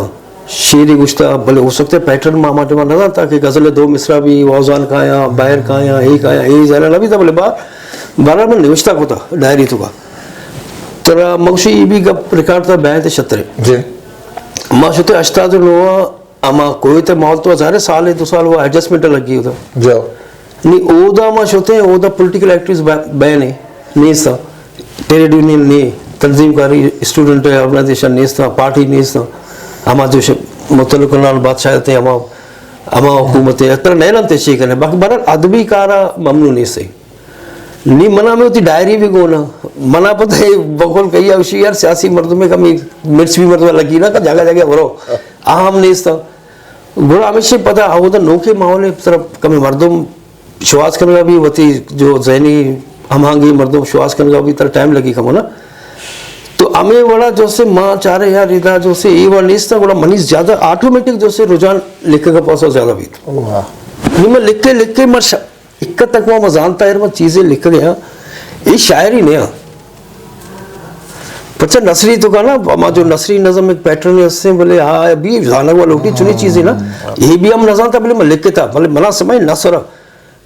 شعرے گوشتا، بلے ہو سکتا ہے پیٹرن ما، ما ٹائما نہ زانتا کہ غزل دو مصرع بھی، واوزان کایاں، بحر کایاں، اے کایاں، اے زیادہ نہ بیتا، بلے بار، بارہ من نوشتہ کتا ڈائری توکا۔ ترا من گوشی اے بھی گپ ریکارڈ تا بیان تے شترے۔ جی۔ ما شتے ہشتاد و نو، اما کوئٹہ ماحول تو ظاہر ہے سال دو سال وہ ایڈجسٹمنٹ لگی ہوتا۔ جی۔ نی اودا ما شتے، اودا پولیٹیکل ایکٹیویسٹ بہ-، بہن ہے، نیستا۔ ٹریڈ یونین نے، تنظیم کاری، اسٹوڈنٹ آرگنائزیشن نیستا، پارٹی نیستا۔ ہما جو ش-، متعلق نال بادشاہ تے ہما، ہما حکومت ہے، ترا نیلن تے شی کنے۔ باقی بہرحال ادبی کارا ممنوع نیستے۔ نی منا میں ہوتی ڈائری بھی گونا۔ منا پتہ ہے بقول کہی اوشی یار سیاسی مردم میں کمی مرچ بھی مردم لگی نا کہ جگہ جگہ برو۔ اہم نیستا۔ گڑا ہمیشہ پدا اودا نوکے ماحول ء طرف کمے مردم شواز کنگا بھی وتی جو ذہنی ہماہنگی مردم شواز کنگا بھی تر ٹائم لگی کمو نا۔ تو ہمیں وڑا جو سے ماں چارے یار ادا جو سے اے وڑ نیستا، گڑا منی زیادہ آٹومیٹک جو سے رجحان لکھے کا پاسا زیادہ بیت۔ واہ۔ نی میں لکھے لکھے مر ش-، اکا تک وہ مزانتا ہے، وہ چیزیں لکھ گیا، یہ شاعری نہیں۔ پچھا نثری تو کا نا، ہما جو نثری نظم ایک پیٹرن ہے، اس سے بولے، ہاں، ابھی زانگ والا لوٹی چنی چیزیں نا، یہ بھی ہم نہ زانتا، بولے، میں لکھتا، بولے، منا سمجھ نثر،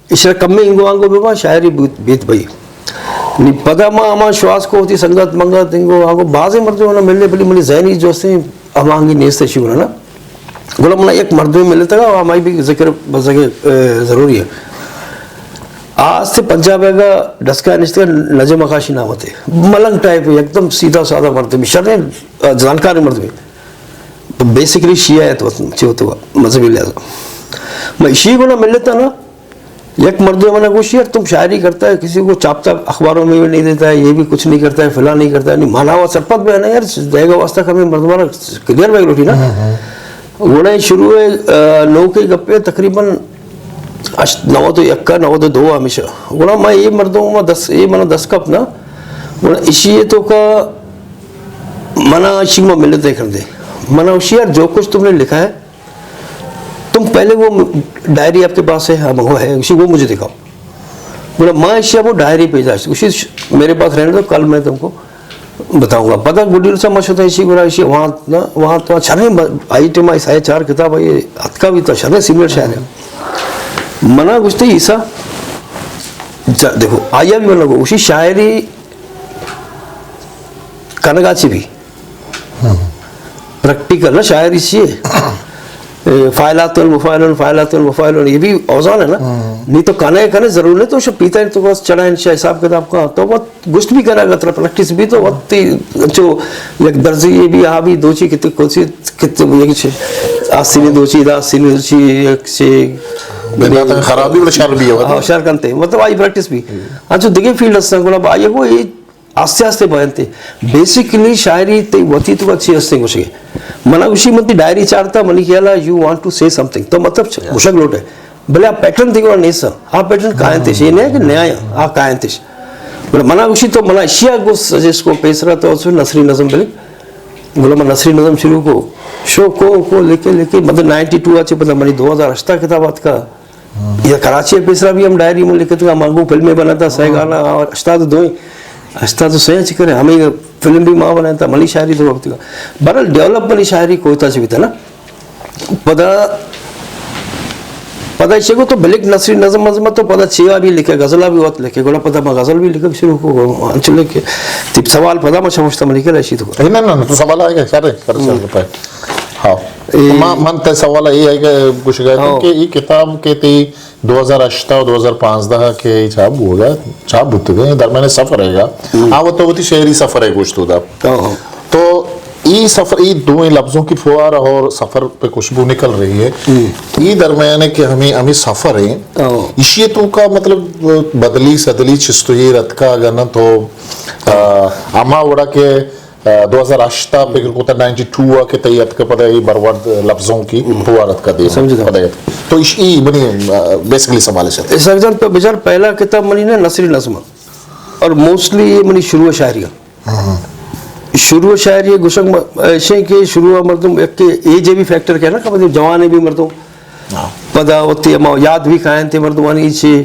اس طرح کم میں انگو آنگو بھی شاعری بیت، بیت بھائی۔ نی پدا ما ہما شواز کو ہوتی سنگت منگت انگو آنگو، بعض مردم ہونا ملنے، بولے، منی ذہنی جو سے ہماہنگی نیست شیورا نا۔ گڑا منا یک مردمے ملتگ ء ہمائی بھی ذکر بزگ ء ضروری ہے۔ آ است پنجاب ء ڈسکا نشتگ، نجم اکاشی نام تے، ملنگ ٹائپ، یکدم سیدھا سادہ مردمے، شریں زانکار مردمے۔ بیسیکلی شیعہ ات وطن چہ وتو مذہبی لحاظ۔ ما اشی گڑا ملتا نا، یک مردم منا گوشی، یار، تم شاعری کرتا ہے، کسی کو چھاپتا، اخباروں میں بھی نہیں دیتا ہے، یہ بھی کچھ نہیں کرتا ہے، فلاں نہیں کرتا ہے، نہیں، مانا ہوا سرپد بیان ہے، یار، دیگا واسطہ کمی مردم والا کلیئر بیگ لوٹی نا۔ گڑا شروع ہے، آ، نوکے گپے تقریباً اش-، نود و یک، نود و دو ہمیشہ۔ گڑا میں یہ مردم ما دس، یہ منا دس کپ نا، گڑا اشی ہے تو کا منا اشی ما ملت دیکھن دے۔ منا اشی، یار، جو کچھ تم نے لکھا ہے، تم پہلے وہ ڈائری آپ کے پاس ہے؟ ہاں، وہ ہے، اسی وہ مجھے دکھاؤ۔ بولا، ماں اشیا وہ ڈائری بھیجا، اسی میرے پاس رہنے دو، کل میں تم کو بتاؤں گا۔ پدا گڈی روچا ما شتاں ایشی گورا، ایشی وہاں نا، وہاں تو شریں ب-، آئی ٹائم آئی سائے چار کتاب آئی اتکا بھی تو شریں سینئر شاعر ہے۔ منا گوشتے عیسیٰ، جا-، دیکھو، آئی بھی منا گو، اسی شاعری کنگا چی بھی۔ پریکٹیکل نا شاعری چی ہے؟ اے، فاعلات المفاعلون، فاعلات المفاعلون، یہ بھی اوزان ہے نا؟ نہیں تو کنے، کنے ضرور نہیں تو شب پیتا ہے تو بس چڑھا ان شاء حساب کتاب کا، تو وہ گوشت بھی کرا گا، ترا پریکٹس بھی تو وقت چو یک درزی یہ بھی آ بھی دوچی کتے کوسی کتے یہ چھ آسینی دوچی دا آسینی دوچی یک چھ بندات خرابی ولا شر بھی ہوتا۔ ہاں، شر کنتے، مطلب آئی پریکٹس بھی۔ اچھا، دیگه فیلڈ ہستن گڑا آئی کو یہ آستے آستے بینتے۔ بیسیکلی شاعری تے وتی تو اچھی ہستے گوشے۔ منا گوشی من تی ڈائری چارتا، منی خیالا you want to say something، تو مطلب گوشگ لوٹے۔ بلے آ پیٹرن تئی گورا نیست، آ پیٹرن کاینتش، یہ نہیں کہ نیا آ کاینتش۔ بلے منا گوشی تو منا اشیا گو سجیسٹ کو پیسرا تو اسو نثری نظم بلے۔ گڑا من نثری نظم شروع کو، شو کو، کو لکھے، لکھے، مطلب نائنٹی ٹو آ چے پدا منی دو ہزار ہشت آ کتاب آتکا۔ یا کراچی پیسرا بھی ہم ڈائری من لکھتگا، ما گو فلمے بناتا، سہ گانا، اور ہشتاد دو، ہشتاد سے چکر ہے، ہمیں فلم بھی ما بناتا، منی شاعری تو وقت کا۔ بہرحال ڈیولپ منی شاعری کوئٹہ سے بھی تھا نا۔ پدا، پدا ایشی کو تو بلک نثری نظم مظم تو پدا چیا بھی لکھے، غزلہ بھی وقت لکھے، گڑا پدا ما غزل بھی لکھے شروع کو، انچ لکھے۔ تیب سوال پدا ما شمشتا من لکھے رشید کو۔ اے نہ، نہ، نہ، تو سوال آئے گا، سارے، سارے، سارے پہ۔ ہاں۔ اے ما، من تے سوال اے آئے گا، گوشگا ہاں۔ کہ یہ کتاب کے تے دو ہزار ہشت و دو ہزار پانزدہ کے چھاپ بوگا، چھاپ بوتگے، درمیان سفر ہے گا۔ ہم۔ آ وہ تو وتی شعری سفر ہے گوشت دا۔ ہاں، ہاں۔ تو ای سفر، ای دوئیں لفظوں کی پھوار اور سفر پہ خوشبو نکل رہی ہے۔ ہم۔ ای درمیان ہے کہ ہمیں، ہمیں سفر ہیں۔ ہاں۔ اسی تو کا مطلب بدلی سدلی چستو یہ رتکا گنا تو، آ، اما وڑا کے، آ، دو ہزار ہشت آ فکر کو تا نائنٹی ٹو آ کے تئی اتکا پدا یہ برورد لفظوں کی ہم۔ پھوار اتکا دے۔ سمجھتا۔ پدا یہ۔ تو اسی منی، آ، بیسیکلی سوال ہے۔ اسحاق جان تو بچار پہلا کتاب منی نا نثری نظم اور موسٹلی یہ منی شروع شاعری ہے۔ ہاں۔ شروع شاعری گوشگ م-، ایشیں کہ شروع مردم یک کہ ایج بھی فیکٹر کہنا کہ مطلب جوان بھی مردم۔ ہاں۔ پدا وتی ہما یاد بھی کائن تے مردمانی چے۔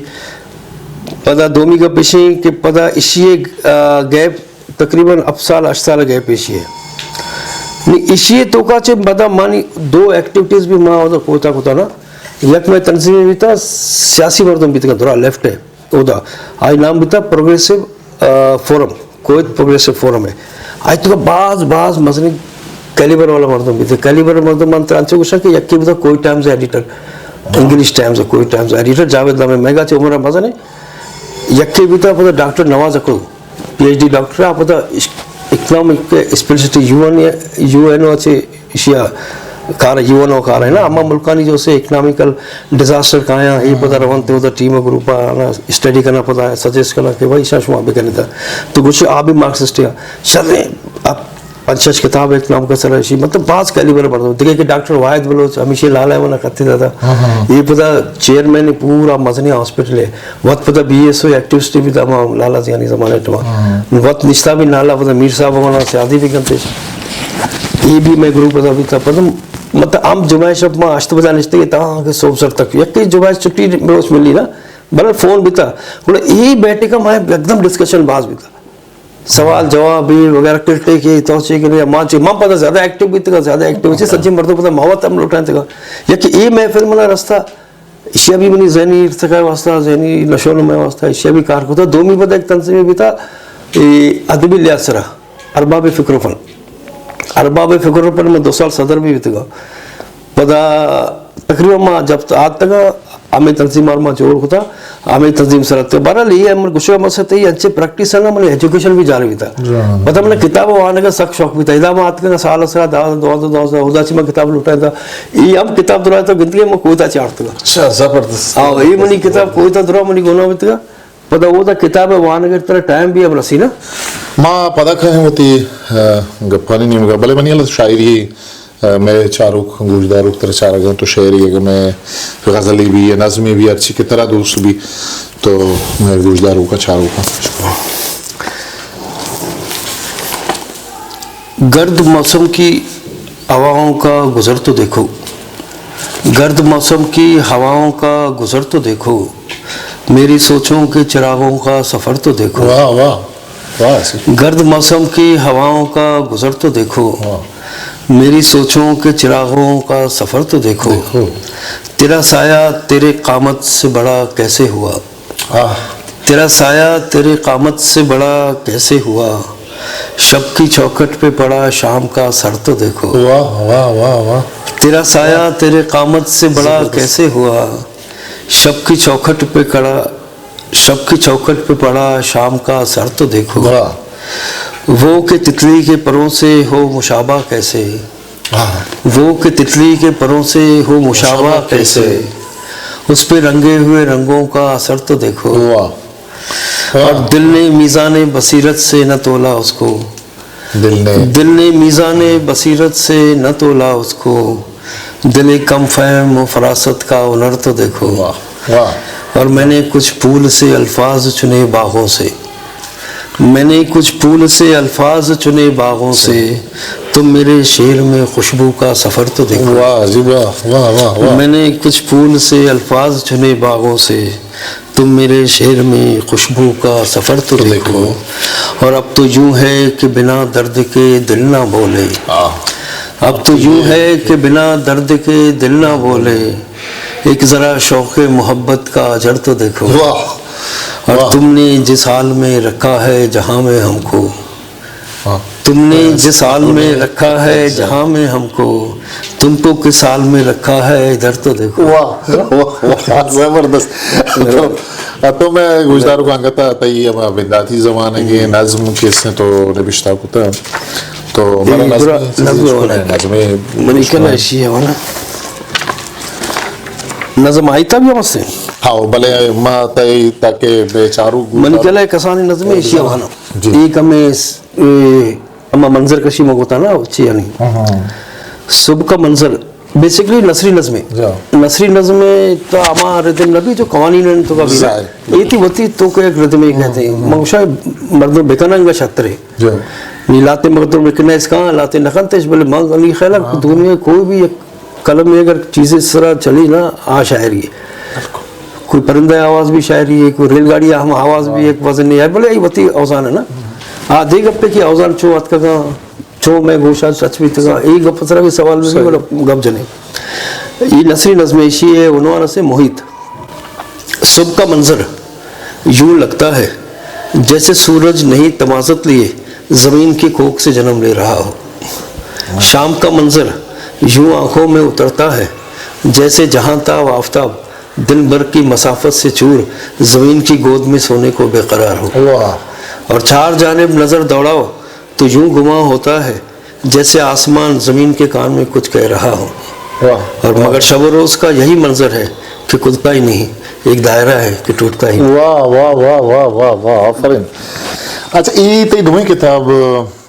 پدا دومی گپ ایشیں کہ پدا اشی، آ، گیپ تقریباً ہفت سال، ہشت سال گیپ ایشی ہے۔ نی ایشی توکا چے پدا مانی دو ایکٹیویٹیز بھی ما اودا کوتا کوتا نا۔ یک میں تنظیم بیتا، سیاسی مردم بیتا درا لیفٹ ہے۔ اودا آئی نام بیتا پروگریسو، آ، فورم، کویت پروگریسو فورم ہے۔ آئی تو باز، باز مزنی کیلیبر والا مردم بیتا۔ کیلیبر مردم من ترانچو گوشا کہ یکی بیتا کویت ٹائمز ایڈیٹر، انگلش ٹائمز، کویت ٹائمز ایڈیٹر، جاوید نام ہے، مہنگا چے عمر مزنے۔ یکی بیتا پدا ڈاکٹر نواز اکڑو، پی ایچ ڈی ڈاکٹر، آ پدا اش-، اکنامک اسپیشلسٹ یو این، یو این او چے ایشیا کار، یو این او کار ہے نا، ہما ملکانی جو سے اکنامیکل ڈیزاسٹر کایاں، اے پدا رونت اودا ٹیم گروپ آ نا اسٹڈی کنا پدا سجیسٹ کنا کہ بھائی ایشاں شما بکنے تا۔ تو گوشی آ بھی مارکسسٹ ہے۔ شر ہے، اب پنچ شش کتاب اکنامک سر ایشی، مطلب باز کیلیبر مردم۔ دیکھے کہ ڈاکٹر واحد بلوچ ہمیشہ لالا ہے ونا کتے دادا۔ ہاں، ہاں۔ یہ پدا چیئرمین پورا مزنی ہاسپٹل ہے۔ وت پدا بی ایس او ایکٹیوسٹ بھی تھا، ہما لالا زیانی زمانے ٹما۔ ہاں۔ وت نشتا بھی نالا پدا میر صاحب ونا سیادی بھی کنتے۔ یہ بھی میں گروپ پدا بھی تھا۔ پدا مطلب ہم جمعہ شب ما ہشت بجا نشتے تاں کہ صبح سر تک۔ یک جمعہ چھٹی روز ملی نا۔ بلے فون بیتا۔ گڑا یہ بیٹھے کا میں ایک دم ڈسکشن باز بیتا۔ سوال جواب بھی وغیرہ کرتے کہ تو چے کہ ما چے، ما پدا زیادہ ایکٹیو بیتا، زیادہ ایکٹیو چے، سجے مردم پدا محبت ہم لوٹائیں تھا۔ یک یہ محفل منا رستہ ایشیا بھی منی ذہنی ارتقاء واسطہ، ذہنی نشو و نما واسطہ ایشیا بھی کار کتا۔ دومی پدا ایک تنظیمے بیتا، اے ادبی لحاظ سرا، ارباب فکر و فن۔ ارباب فکر و فن میں دو سال صدر بھی بیتگا۔ پدا تقریباً ما جب آتگا، ہمیں تنظیم آر ما جوڑ کتا، ہمیں تنظیم سرا تے۔ بہرحال، یہ ہم گشو مسئلہ تے، یہ اچھے پریکٹس ہے نا، من ایجوکیشن بھی جاری بیتا۔ جان۔ پدا من کتاب وانگا سک شوق بیتا۔ ادا ما آتگا سال سرا، دا، دو، دو، دو، ادا چی من کتاب لوٹا تھا۔ یہ ہم کتاب درا تو گندگی میں کوئی تا چارتگا۔ اچھا، زبردست۔ ہاں، یہ منی کتاب کوئی تا درا منی گونا بیتگا۔ پدا اودا کتاب وانگ ء ترا ٹائم بھی اب رسی نا۔ ما پدا کہیں وتی، آ، گپانی نیمگا، بلے منی اللہ شاعری، آ، میں چاروک گوشداروک ترا چارگ ء تو شعری اگر میں غزلی بھی یا نظمی بھی ہرچی کہ ترا دوست بھی تو میں گوشداروک چاروک۔ گرد موسم کی ہواؤں کا گزر تو دیکھو، گرد موسم کی ہواؤں کا گزر تو دیکھو، میری سوچوں کے چراغوں کا سفر تو دیکھو۔ واہ، واہ۔ واہ، صحیح۔ گرد موسم کی ہواؤں کا گزر تو دیکھو، واہ۔ میری سوچوں کے چراغوں کا سفر تو دیکھو۔ دیکھو۔ تیرا سایہ تیرے قامت سے بڑا کیسے ہوا؟ آہ۔ تیرا سایہ تیرے قامت سے بڑا کیسے ہوا؟ شب کی چوکھٹ پہ پڑا شام کا سر تو دیکھو۔ واہ، واہ، واہ، واہ۔ تیرا سایہ تیرے قامت سے بڑا زبردست۔ کیسے ہوا؟ شب کی چوکھٹ پہ کڑا، شب کی چوکھٹ پہ پڑا شام کا سر تو دیکھو۔ واہ۔ وہ کہ تتلی کے پروں سے ہو مشابہ کیسے؟ ہاں۔ وہ کہ تتلی کے پروں سے ہو مشابہ مشابہ کیسے؟ کیسے؟ اس پہ رنگے ہوئے رنگوں کا اثر تو دیکھو۔ واہ۔ اور واہ۔ دل نے میزان بصیرت سے نہ تولا اس کو۔ دل نے دل نے میزان بصیرت سے نہ تولا اس کو۔ دل کم فہم و فراست کا ہنر تو دیکھو۔ واہ، واہ۔ اور میں نے کچھ پھول سے الفاظ چنے باغوں سے۔ میں نے کچھ پھول سے الفاظ چنے باغوں سے، تم میرے شعر میں خوشبو کا سفر تو دیکھو۔ واہ جی واہ، واہ، واہ، واہ۔ میں نے کچھ پھول سے الفاظ چنے باغوں سے، تم میرے شعر میں خوشبو کا سفر تو تو دیکھو۔ دیکھو۔ اور اب تو یوں ہے کہ بنا درد کے دل نہ بولے۔ آہ۔ اب تو یوں ہے کہ بنا درد کے دل نہ بولے۔ ایک ذرا شوق محبت کا اجر تو دیکھو۔ واہ۔ اور واہ۔ تم نے جس حال میں رکھا ہے جہاں میں ہم کو، ہاں۔ تم نے جس حال میں رکھا ہے جہاں میں ہم کو، تم کو کس حال میں رکھا ہے ادھر تو دیکھو۔ واہ، واہ، واہ، زبردست۔ تو، تو میں گوشداروکاں انگت ءَ تئی ہما بنداتی زمانگے نظم کسے تو نبشتہ کتہ۔ تو اے مارا نظم درا نظم نظم منی کلا ایشی ءَ وانا۔ نظم آئی تا بھی ہم ہستے۔ ہاں، بلے ما تئی تاکہ بے چارو منی کلا کسانی نظم ایشی ءَ وانا۔ جی۔ اے کمیں س-، اے ہما منظر کشی ما گوتا نا، چی یعنی؟ ہاں، ہاں۔ صبح کا منظر، بیسیکلی نثری نظم ہے۔ جا۔ نثری نظم ہے تو ہما ردم نبی جو قوانین ہیں تو کا بھی نا۔ ظاہر۔ اے تی وتی تو کہ ایک ردم ہی کہتے ہیں۔ ہاں، ہاں۔ من شاید مردم بکننگ شترے۔ جا۔ نی لاتے مردم بکنے اس کا، لاتے نکنتش، بلے من نی خیال ہے کہ ہاں۔ دنیا کوئی بھی ایک قلم میں اگر چیزیں سرا چلی نا، آ شاعری ہے۔ بالکل۔ کوئی پرندہ آواز بھی شاعری ہے، کوئی ریل گاڑی ہم آواز بھی ایک وزن نہیں ہے، بلے اے وتی اوزان ہے نا۔ آ دے گپے کہ اوزان چو اتکگا، چو میں گوشا سچ بیتگا، اے گپ سرا بھی سوال بھی صحیح۔ بلے گپ جنے۔ اے نثری نظم ایشی ہے، عنوان سے محیط۔ صبح کا منظر یوں لگتا ہے جیسے سورج نہیں تمازت لیے زمین کی کوکھ سے جنم لے رہا ہو۔ شام کا منظر یوں آنکھوں میں اترتا ہے جیسے جہاں تاب آفتاب دن بھر کی مسافت سے چور زمین کی گود میں سونے کو بے قرار ہو۔ واہ۔ اور چار جانب نظر دوڑاؤ تو یوں گمان ہوتا ہے جیسے آسمان زمین کے کان میں کچھ کہہ رہا ہو۔ واہ۔ اور مگر شب و روز کا یہی منظر ہے کہ کچھ کا ہی نہیں، ایک دائرہ ہے کہ ٹوٹتا ہی نہیں۔ واہ، واہ، واہ، واہ، واہ، واہ، آفرین۔ اچھا، اے تئی دوئیں کتاب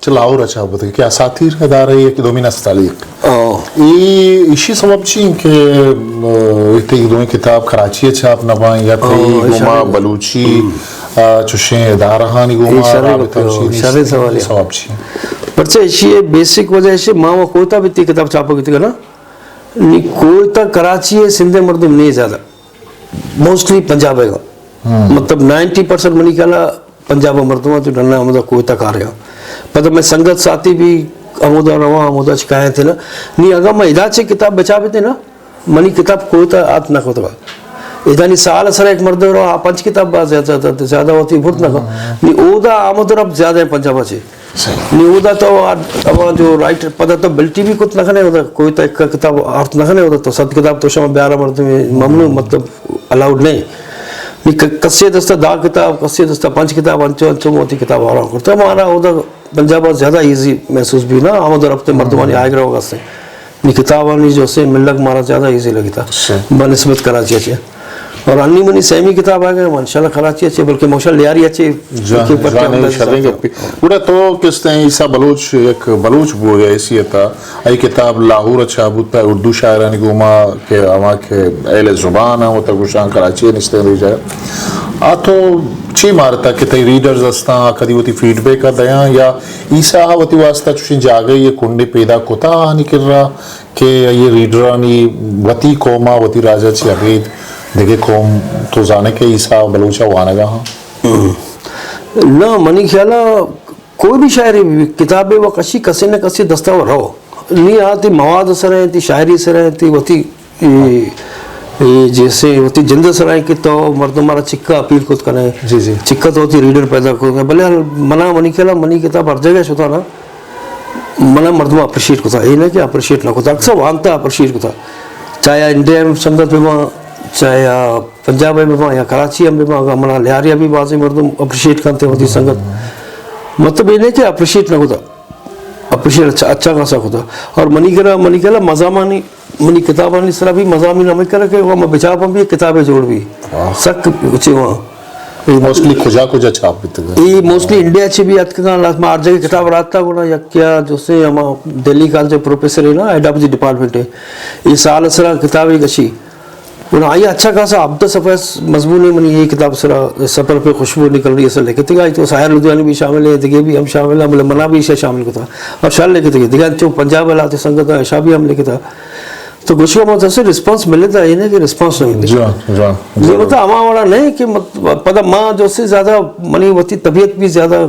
چہ لاہور ءَ چاپ بوتگ کہ اساطیر ادارہ یک دومی نستعلیق۔ آ۔ اے ایشی سبب چی انت کہ، م، تئی دوئیں کتاب کراچی ءَ چاپ نہ باں یا تئی آ، گوما شریں۔ بلوچی، ہم۔ آ، چوشیں ادارہانی گوما اے شریں رابطہ گپے، چی نیست؟ شریں سوالے۔ سوب چی؟ پرچہ ایشی ءِ بیسک وجہ ایشی، ما و کوئٹہ بیتی کتاب چاپ بیتگ نا۔ نی کوئٹہ کراچی ءِ سندھ ءِ مردم نی زیادہ۔ موسٹلی پنجاب ءِ گا۔ ہم۔ مطلب نائنٹی پرسنٹ منی خیال ءَ پنجاب ءِ مردم تو ڈنا ہمودا کوئٹہ کارے۔ پدا میں سنگت ساتھی بھی ہمودا رواں، ہمودا چکائیں تھے نا۔ نی اگاں میں ادا چے کتاب بچا بیتے نا، منی کتاب کوئٹہ آت نہ کتگا۔ ادا نی سال سر ایک مردم رو، آ پنچ کتاب با زیادہ، زیادہ، زیادہ ہوتی بھرت نہ کا۔ نی اودا آمد و رفت زیادہ ہیں پنجاب چے۔ صحیح۔ نی اودا تو آ، اب جو رائٹ پدا تو بلٹی بھی کت نہ کنے، اودا کوئٹہ ایک کتاب آرت نہ کنے، اودا تو صد کتاب تو شما بیارا مردم ممنوع، مطلب الاؤڈ نہیں۔ نی ک-، کسے دستا دا کتاب، کسے دستا پنچ کتاب، انچو، انچو موتی کتاب آرام کرتا۔ ہمارا اودا پنجاب ءَ زیادہ ایزی محسوس بی نا، آمد و رفت مردمانی آئیگ روگ است۔ نی کتابانی جو سے ملگ مارا زیادہ ایزی لگتا۔ صحیح۔ بہ نسبت کراچی ءَ چے۔ اور انی منی سیمی کتاب آ گئے، انشاءاللہ کراچی ءَ چے، بلکہ موشا لیاری ءَ چے، جان، کہ پٹے جان، ہمدا شریں گپے۔ گڑا تو کس طرح عیسیٰ بلوچ، یک بلوچ بوگ ءِ حیثیت ءَ، اے کتاب لاہور ءَ چاپ بوتا، اردو شاعرانی گوما کہ ہما کہ اہل زبان ءَ وتا گوشاں کراچی ءَ نشتیں ریجا۔ آ تو چی مارتا کہ تئی ریڈرز ہستاں، آ کدی وتی فیڈ بیک ءَ دیاں یا عیسیٰ ءَ وتی واسطہ چوشیں جاگہے ءِ کنڈے پیدا کتا آنی کرا کہ آئی ریڈرانی وتی قوم ءَ وتی راج ءَ چہ ابید دگہ قوم تو زانے کہ عیسیٰ بلوچ ءَ وانگا ہاں؟ ہم۔ نہ، منی خیال ءَ کوئی بھی شاعری بھی کتابے و کشی کسی نہ کسی دستا و رو۔ نی آ تی مواد سر ہیں، تی شاعری سر ہیں، تی وتی، اے، اے جیسے وتی جند سر ہیں کہ تو مردم مارا چکا اپیل کت کنے۔ جی، جی۔ چکا تو وتی ریڈر پیدا کت کنے۔ بلے منا منی خیال ءَ منی کتاب ہر جگہ شتا نا، منا مردم اپریشیٹ کتا، اے نہ کہ اپریشیٹ نہ کتا، اکثر وانتا اپریشیٹ کتا۔ چاہے انڈیا میں سنگت بہ باں، چاہے پنجاب ءَ بہ باں یا کراچی ءَ بہ باں، اگاں منا لیاریا بھی بازیں مردم اپریشیٹ کنتے وتی سنگت۔ مطلب اے نہ کہ اپریشیٹ نہ کتا، اپریشیٹ اچھا، اچھا خاصا کتا۔ اور منی کرا، منی کرا مضامانی، منی کتابانی سرا بھی مضامین ہمیں کرا کہ وہ میں بچاپ بھی کتابیں جوڑ بھی۔ واہ۔ سک اچھے وہاں۔ اے موسٹلی کجا کجا چھاپ بیتگ؟ اے موسٹلی انڈیا چی بھی اتکگاں، لازم ہر جگہ کتاب راتا گونا، یکیا جو سے ہما دہلی کالج پروفیسر ہے نا، ایڈاپجی ڈپارٹمنٹ ہے، اے سال سرا کتابے کشی۔ گڑا آئی ءَ اچھا خاصا ہبدہ صفحہ مضمون ہے منی، اے کتاب سرا سفر پہ خوشبو نکل رہی ہے سر لکھتے گا، تو ساحر لدھیانوی بھی شامل ہے، دگے بھی ہم شامل ہیں، بلے منا بھی ایشا شامل کتا اور شر لکھتے گئے۔ دگہ چو پنجاب والا تو سنگت ہے، ایشا بھی ہم لکھتا۔ تو گوشگا ما تسے ریسپانس ملتا، اے نہ کہ ریسپانس نہ ملتا۔ جی، جی، جی۔ یہ مطلب ہما وڑا نہیں کہ مت-، پدا ما جو سے زیادہ منی وتی طبیعت بھی زیادہ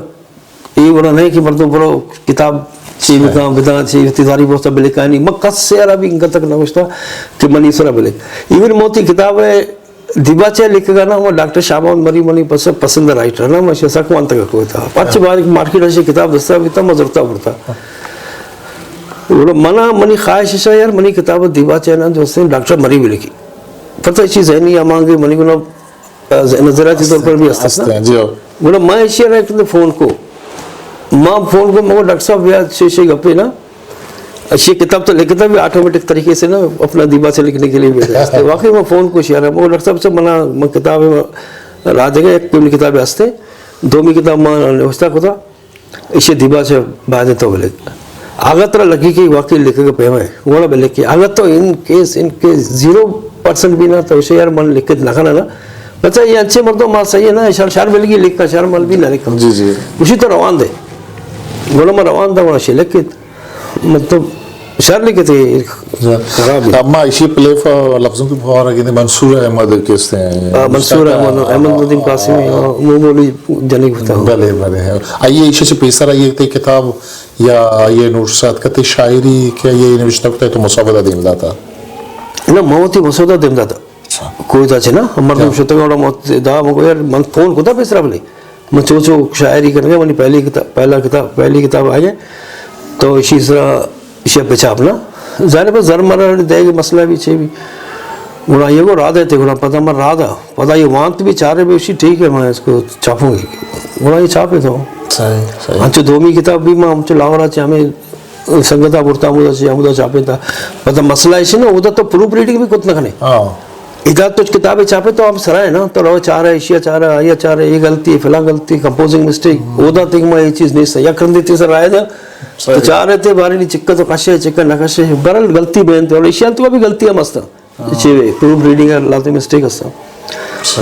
اے وڑا نہیں کہ مردم برو کتاب چی بکاں، بداں چی، وتی زاری بوستا بلکانی۔ ما کس سے ارا بھی انگا تک نہ گوشتا کہ منی سرا بلک۔ ایون موتی کتاب ہے دیباچہ لکھگا نا، وہ ڈاکٹر شاہ محمد مری منی پس-، پسند رائٹر نا، ما شے سک وانتگا کوئی تا۔ پچ بار مارکیٹ سے کتاب دستا بیتا، ما زرتا برتا۔ گڑا منا منی خواہش ہے یار، منی کتاب دیباچہ نا جو سے ڈاکٹر مری بلکی۔ پتہ چیز ہے نہیں، ہمانگے منی گنا نظریاتی طور پر بھی ہست نا۔ ہست ہیں، جی ہو۔ گڑا ما ایشی را ایک فون کو، ما فون کو، مگو ڈاکٹر صاحب، یا شے شے گپے نا، ایشی کتاب تو لکھتا بھی آٹومیٹک طریقے سے نا، اپنا دیباچہ لکھنے کے لیے بھی ہست ہے۔ واقعی ما فون کو شیئر ہے، مگو ڈاکٹر صاحب سے منا، من کتاب ہے، را دے گا، ایک کتاب ہستے، دومی کتاب ما نوشتہ کتا، ایشی دیباچہ باید تو بلک۔ اگر ترا لگی کہ واقعی لکھگ پیم ہے، گڑا بلک کہ اگر تو ان کیس، ان کیس زیرو پرسنٹ بھی نہ، تو ایشی یار من لکھت نہ کنا نا۔ بچا یہ اچھے مردم ما صحیح ہے نا، شر، شر بلگی لکھا، شر مل بھی نہ لکھا۔ جی، جی۔ اسی تو روان دے۔ گڑا ما روان دا، گڑا شے لکھت۔ مطلب، شر لکھتے خراب ہے۔ اما ایشی پلیف لفظوں کی فوارہ کی منصور احمد کس ہیں؟ آ، منصور احمد، احمد ندیم قاسمی، آ، وہ بولی جنگ بتا۔ بلے، بلے۔ آئیے ایشی سے پیسر آئیے تے کتاب یا آئیے نوٹ ساتھ کتے شاعری کہ آئیے نوشتہ کتے تو مسودہ دیم داتا؟ نہ، ما وتی مسودہ دیم داتا۔ اچھا۔ کوئی دا چنا، مردم شتگا وڑا موت دا، مگو یار، من فون کتا پیسرا بلے۔ من چو چو شاعری کرنے، منی پہلی کتاب، پہلا کتاب، پہلی کتاب آئی ہے۔ تو اسی طرح اسی پہ چھاپنا۔ ظاہر ہے، بس زر مر دے گے مسئلہ بھی چھ بھی۔ گڑا یہ کو را دیتے، گڑا پتہ من را دا۔ پتہ یہ وانت بھی چارے بھی اسی، ٹھیک ہے، میں اس کو چھاپوں گی۔ گڑا یہ چھاپے تو۔ صحیح، صحیح۔ ہاں، چو دومی کتاب بھی میں ہم چو لاورا چھ ہمیں سنگتا برتا ہمودا چی، ہمودا چاپینتا۔ پدا مسئلہ ایشی نا، اودا تو پروف ریڈنگ بھی کت نہ کنے۔ ہاں۔ ادا تو کتابے چاپے تو ہم سرائے نا، تو رو چارے، ایشیا چارے، آئیا چارے، یہ غلطی، فلاں غلطی، کمپوزنگ مسٹیک، اودا تک ما یہ چیز نہیں سہی۔ یک رندی تے سر رائے دا، تو چارے تے بارے نی چکا تو کشے، چکا نہ کشے، برل غلطی بین تے، اور ایشیا تو بھی غلطی ہم ہستا۔ چی پروف ریڈنگ ءَ لازمی مسٹیک است۔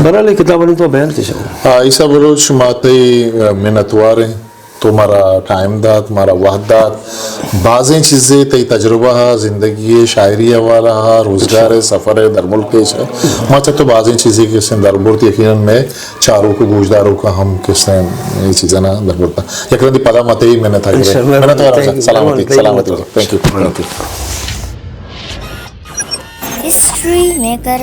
بہرحال، اے کتاب ءَ تو بیان کشاں۔ آ، عیسیٰ بلوچ، ما تئی، آ، منتوار ایں۔ تو مارا ٹائم دات، مارا وہد دات۔ بازیں چیزے تئی تجربہ ءَ، زندگی ءِ، شاعری ءِ حوالہ ءَ، روزگار ءِ، سفر ءِ، درملک ءِ، ما چہ تو بازیں چیزے کہ استیں در برت، یقیناً مئے چاروک ءُ گوشداروک ءَ ہم کہ استیں اے چیزاں در برت۔ یک رندی پدا ما تئی منت ءَ گریں۔ انشاءاللہ۔ منتوار آں۔ تھینک یو۔ سلامتی، تھینک یو۔ سلامتی۔ تھینک یو۔ ہسٹری میکر۔